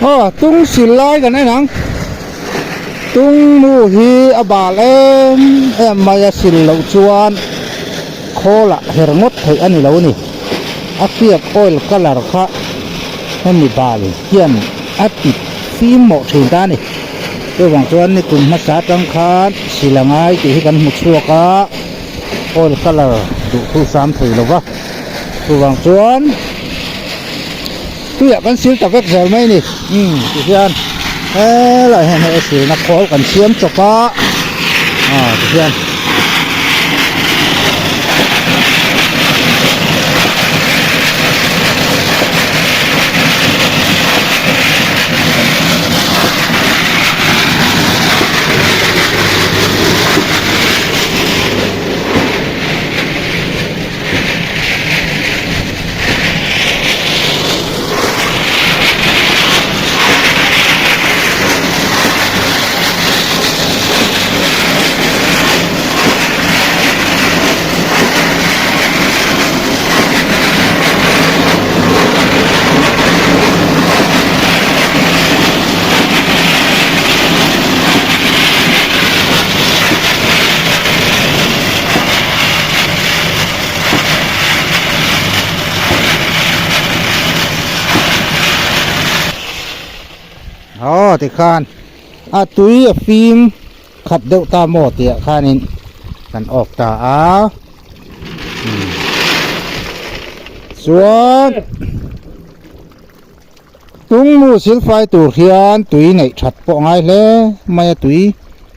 Aw tung sil lai kan en ang tung mu hi a bal em em mai a sil loh chuan khawl ah her ngawt theih a ni lo a ni a fiak oil colour kha hemi bal hian a ti fim mawh thin ta a ni chuvang chuan ni kum hmasa atang khan sil a ngai tih hi kan hmu chhuak a oil colour duh thu sam thei lo va chuvang chuan. Tuiah kan sil ta vek zel mai a ni umm ti hian helaiah hian hei a silna khawl kan siam chawp a ah ti hian. Aw tikhan a tui a fim khat deuh ta maw tih ah khanin kan awk ta a chuan tungmu silfai tur hian tui neih that pawh a ngai hle mai a tui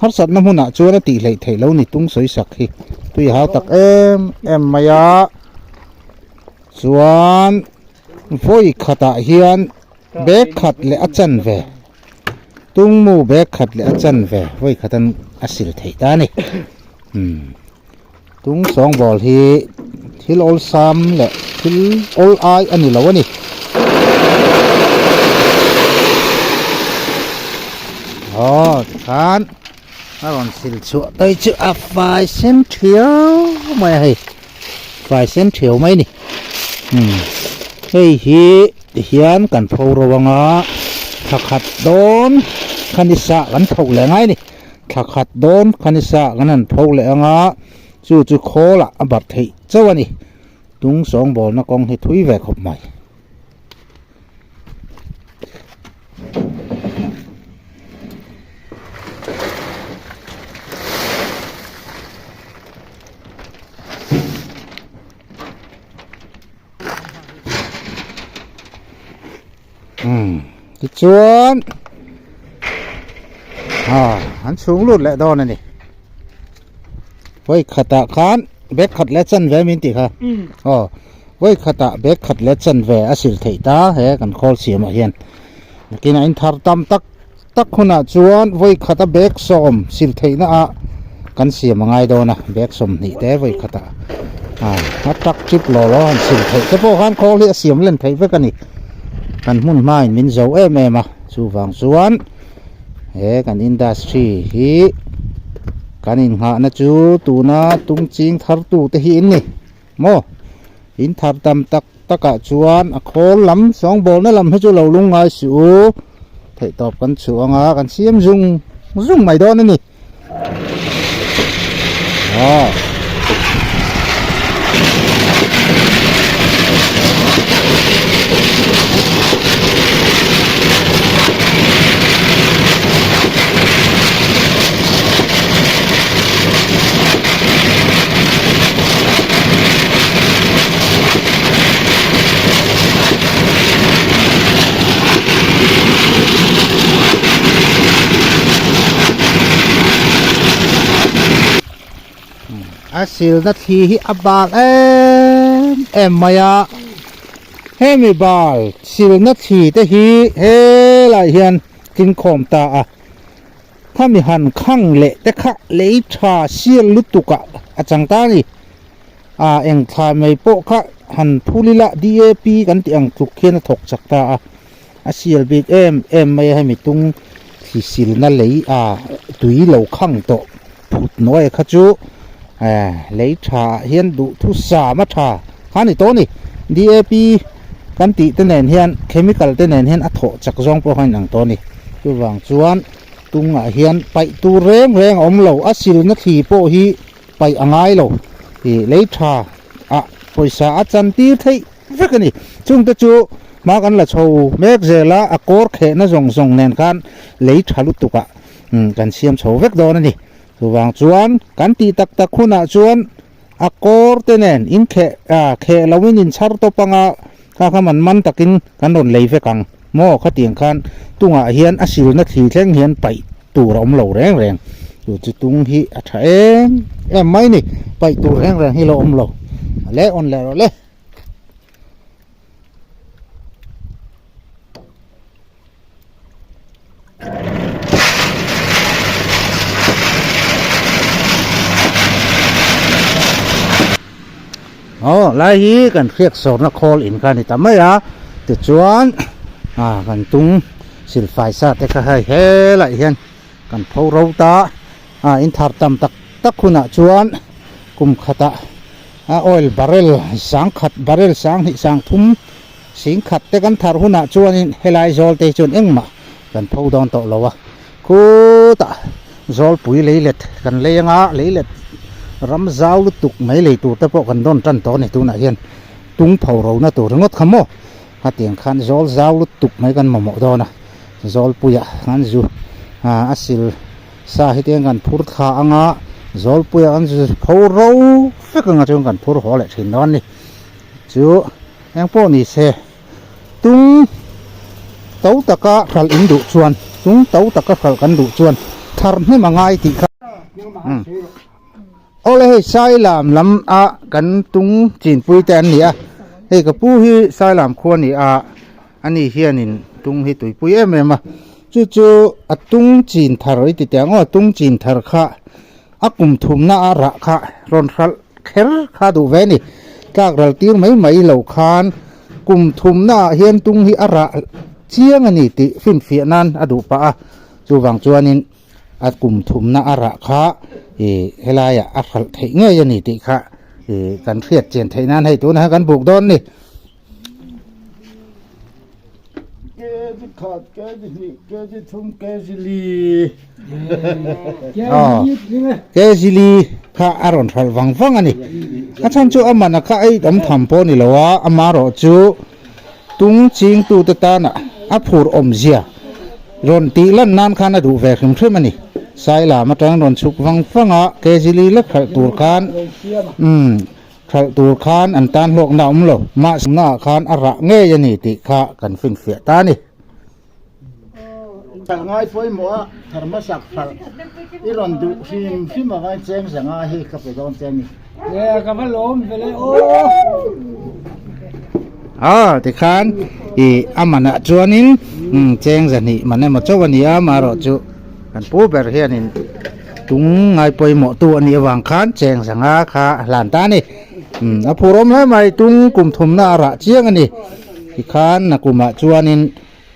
harsatna hmunah chuan a tih hleih theih lo ni tung sawi sak hi tui hau tak em em mai a chuan vawi khatah hian bag khat leh a chanve tungmu bag khat leh a chanve vawi khat an a sil theih ta a ni umm tung sawngbawl hi thil awlsam leh thil awl ai a ni lo a ni. Aw tikhan a rawn sil chhuah te chu a fai sen thiau mai a hei. Fai sen theu mai a ni umm hei hi tihian kan pho ro anga thla khat dawn khanisa kan pho leh ngai a ni thla khat dawn khanisa kan han pho leh anga chu chu khawl ah a barh theih chauh a ni tung sawngbawlna kawng hi thui ve khawp mai. Umm tichuan ah an chhung lut leh dawn a ni vawi khatah khan bag khat leh chanve min tih kha aw vawi khatah bag khat leh chanve a sil theih ta he kan khawl siamah hian nakinah in thar tam tak tak hunah chuan vawi khata bag sawm sil theihna ah kan siam a ngai dawn a bag sawmhnih te vawi khatah ah a truck trip law law han sil theih te pawh khan khawl hi a siam len theih vek a ni kan hmun hmain min zo em em a chuvang chuan he kan industry hi kan innghahna chu tuna tung ching thar tu te hi an ni maw in thar tam tak takah chuan a khawl lam sawngbawlna lam hi chu lo lungngai suh u theihtawp kan chhuah anga kan siam zung zung mai dawn a ni aw. A silna thli hi a bal em em mai a hemi bal silna thli te hi helaiah hian tlingkhawm ta a. Khami han khang leh te kha lei tha sial lutuk ah a chang ta a ni. Ah eng thlai mai pawh kha han phul ila DAP kan tih ang tluk khian a thawk chak ta a. A sial bik em em mai a hemi tung hlisilna lei ah tui lo khang tawh phut nuai kha chu eh lei tha ah hian duhthu sam a tha kha a ni tawh a ni. DAP. kan tih te nen hian chemical te nen hian a thawh chak zawng pawh kha a inang tawh a ni. Chuvang chuan tungah hian paih tur reng reng a awm lo, a silna thli pawh hi paih a ngai lo. Ih lei tha ah pawisa a chan tir theih vek a ni. Chungte chu hma kan la chho mek zel a, a kawr khehna zawng zawng nen khan lei tha lutuk ah kan siam chho vek dawn a ni. Chuvang chuan kan tih tak tak hunah chuan a kawr te nen in kheh ah kheh lo in inchhar tawp anga kha kha man man takin kan rawn lei vek ang maw khatiang khan tungah hian a silna thli thleng hian paih tur a awm lo reng reng chu chu tung hi a tha em em mai ni paih tur reng reng hi lo awm lo le on leh rawh le. Aw lai hi kan hriak sawrna khawl in kha a ni ta mai a tichuan ah kan tung silfai sa te kha hei helaiah hian kan pho ro ta a in thar tam tak tak hunah chuan kum khatah a oil barrel sangkhat barrel sanghnih sangthum Sing khat te kan thar hunah chuanin helai zawl te hi chuan engmah kan pho dawn tawh lo a, khutah zawlpui leilet kan lei anga leilet ram zau lutuk mai lei tur te pawh kan dawn tan tawh a ni tunah hian tung pho rona tur ringawt kha maw hetiang khan zawl zau lutuk mai kan mamawh dawn a, zawlpuiah khan zu a sil sa hi te kan phur thla anga zawlpuiah kan zu pho ro vek anga chuan kan phur haw leh thin dawn a ni chu. Eng pawh ni se, tung to taka hralh in duh chuan, tung to taka hralh kan duh chuan thar hnem a ngai tih kha. Awle hei Sailam lam a kan tung chinpui te an ni a, hei ka pu hi Sailam khua a ni a, ani hianin tung hi tuipui em em a, chu chu a tung chin thar i ti teh ang aw, tung chin thar kha A kum thumna a rah kha rawn hralh kher kha duh ve a ni. Tlak ral tir mai mai lo khan kum thumna ah hian tung hi a rah chiang a ni tih finfiah nan a duh pah a. Chuvang chuanin a kum thumna a rah kha ih helaiah a hralh theih ngei a ni tih kha ih kan hriat chian theih nan hei tunah hian kan buk dawn a ni. Kg khat, kg hnih, kg thum, kg li. Kg li kha a rawn hralh vang vang a ni. A chhan chu a man a kha ei awm tham pawh a ni lo a, amaherawh chu tung chingtute tana a phur awmzia rawn tih lan nan khan a duh ve hrim hrim a ni. Sailam atang rawn chhuk vang vang a, kg li lek hralh tur khan umm. Hralh tur khan an tan hlawkna a awm lo, mahse ah khan a rah ngei a ni tih kha kan finfiah ta a ni. Hralh ngai pawimawh a, thar hmasak hralh i rawn duh hrim hrim a ngai cheng zanga hi ka pe dawn che a ni. E ka va lawm ve le aw. Aw tikhan i a manah chuanin cheng zahnih man emaw chauh a ni a, amaherawhchu kan pu ber hianin Tung ngai pawimawh tu a nih avang khan cheng zanga kha a hlan ta a ni. Umm a phur awm hle mai tung kum thumna a rah chiang a ni. Tikhan na kumah chuanin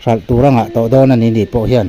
hralh tur a ngah tawh dawn a ni ni pawh hian.